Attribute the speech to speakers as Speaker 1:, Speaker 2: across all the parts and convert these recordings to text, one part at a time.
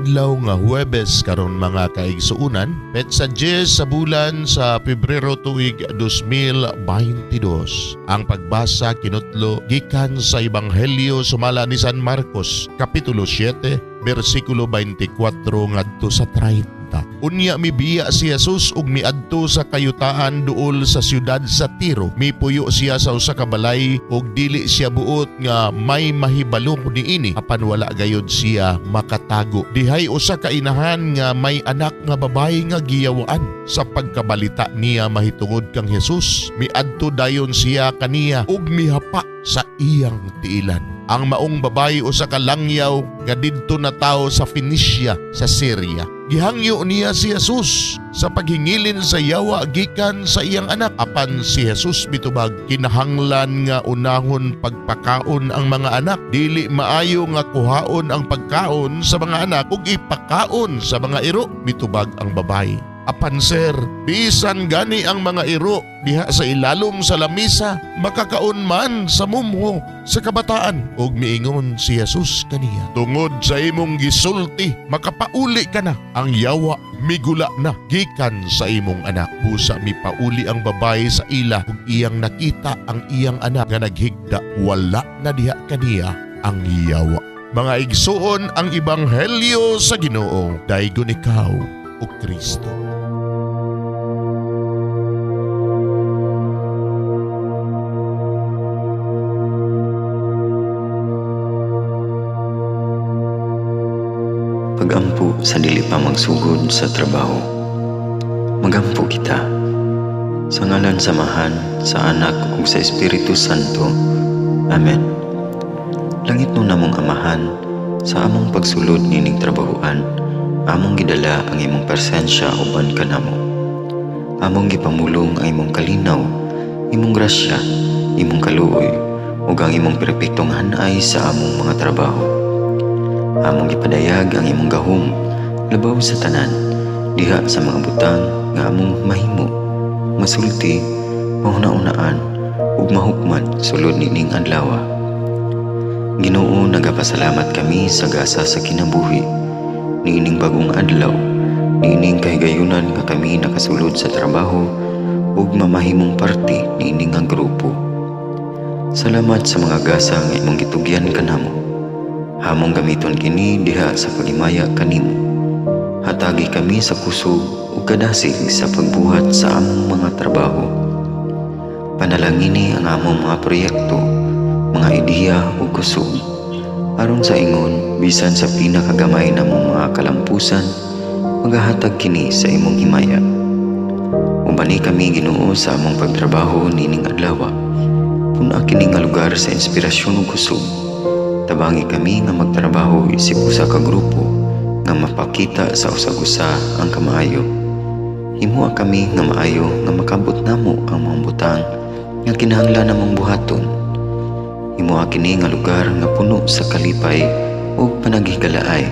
Speaker 1: Adlaw nga Huwebes karon mga kaigsuonan, petsa 10 sa bulan sa Pebrero tuig 2022. Ang pagbasa kinutlo gikan sa Ebanghelyo sumala ni San Marcos, kapitulo 7, bersikulo 24 ngadto sa 30. Unya mibiya si Jesus ug miadto sa kayutaan duol sa siyudad sa Tiro. Mipuyo siya sa usa ka balay ug dili siya buot nga may mahibalo niini, apan wala gayud siya makatago. Dihay usa ka inahan nga may anak nga babayi nga giyawaan. Sa pagkabalita niya mahitungod kang Jesus, miadto dayon siya kaniya ug mihapa sa iyang tiilan. Ang maong babayi usa ka langyaw nga didto natawo sa Phoenicia sa Syria. Gihangyo niya si Jesus sa paghingilin sa yawa gikan sa iyang anak. Apan si Jesus mitubag, "Kinahanglan nga unahon pagpakaon ang mga anak. Dili maayo nga kuhaon ang pagkaon sa mga anak ug ipakaon sa mga iro." Mitubag ang babayi, "Apan sir, bisan gani ang mga iro diha sa ilalom sa lamisa makakaon man sa mumho sa kabataan." Ug miingon si Jesus kaniya, "Tungod sa imong gisulti, makapauli ka na. Ang yawa migula na gikan sa imong anak." Busa mipauli ang babae sa ila ug iyang nakita ang iyang anak nga naghigda, wala na diha kaniya ang yawa. Mga igsuon, ang ebanghelyo sa Ginoo. Daygon ikaw, o Kristo.
Speaker 2: Pagampo sa dili pa magsugod sa trabaho. Magampo kita. Sa ngalan sa Amahan, sa Anak ug sa Espiritu Santo. Amen. Langitnon namong Amahan, sa among pagsulod nining trabahoan, among gidala ang imong presensya uban kanamo. Among gipamulong ang imong kalinaw, imong grasya, imong kaluoy, ug ang imong perpektong hanay sa among mga trabaho. Among gipadayag ang imong gahom labaw sa tanan diha sa mga butang nga among mahimo, masulti, mahuna-unaan ug mahukman sulod nining adlaw. Ginoo, nagapasalamat kami sa gasa sa kinabuhi niining bagong adlaw, niining kahigayunan nga kami nakasulod sa trabaho ug mamahimong parte niining nga grupo. Salamat sa mga gasa nga imong gitugyan kanamo. Among gamiton kini diha sa paghimaya kanimo. Hatagi kami sa kusog ug kadasig sa pagbuhat sa among mga trabaho. Panalangini ang among mga proyekto, mga ideya ug kusog. Aron sa ingon, bisan sa pinakagamay namong mga kalampusan, magahatag kini sa imong himaya. Ubani kami, Ginoo, sa among pagtrabaho nining adlaw. Pun-a kini nga lugar sa inspirasyon ug kusog. Tabangi kami nga magtrabaho isip usa ka grupo nga mapakita sa usag-usa ang kamaayo. Himoa kami nga maayo nga makabot namo ang mga butang nga kinahanglan namong buhaton. Himoa kini nga lugar nga puno sa kalipay ug panaghigalaay,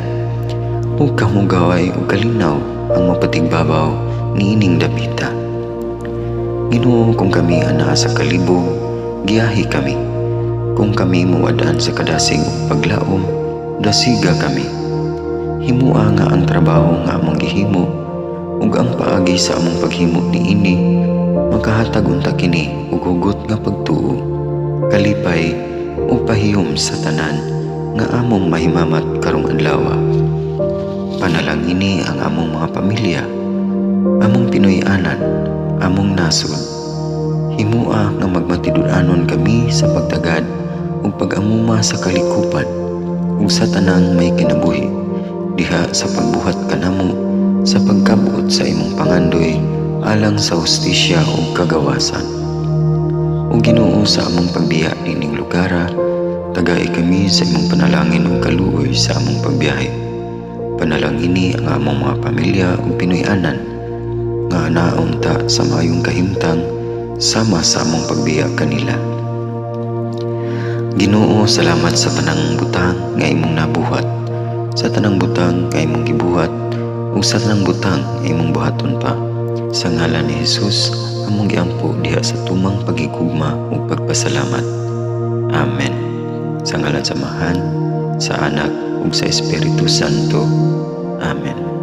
Speaker 2: ug kamugaway ug kalinaw ang mapatigbabaw niining dapita. Ginoo, kung kami anaa sa kalibog, giyahi kami. Kung kami muwad-an sa kadasig ug paglaom, dasiga kami. Himua nga ang trabaho nga among gihimo ug ang paagi sa among paghimo niini makahatag unta kini og hugot nga pagtuo, kalipay ug pahiyom sa tanan nga among mahimamat karong adlaw. Panalangini ang among mga pamilya, among Pinoy-anan, among nasod. Himua nga magmatinud-anon kami sa pagtagad ug pag-amuma sa kalikupan ug sa tanang may kinabuhi diha sa pagbuhat kanamo sa pagkabot sa imong pangandoy alang sa hustisya ug kagawasan. O Ginoo, sa among pagbiya nining lugara, tagai kami sa imong panalangin ug kaluoy sa among pagbiyahe. Panalangini ang among mga pamilya ug Pinoy-anan nga anaon ta sa maayong kahimtang sama sa among pagbiya kanila. Ginoo, salamat sa tanang butang nga imong nabuhat, sa tanang butang nga imong gibuhat, ug sa tanang butang nga imong buhaton pa. Sa ngalan ni Jesus, among giampo diha sa tumang paghigugma ug pagpasalamat. Amen. Sa ngalan sa Amahan, sa Anak ug sa Espiritu Santo. Amen.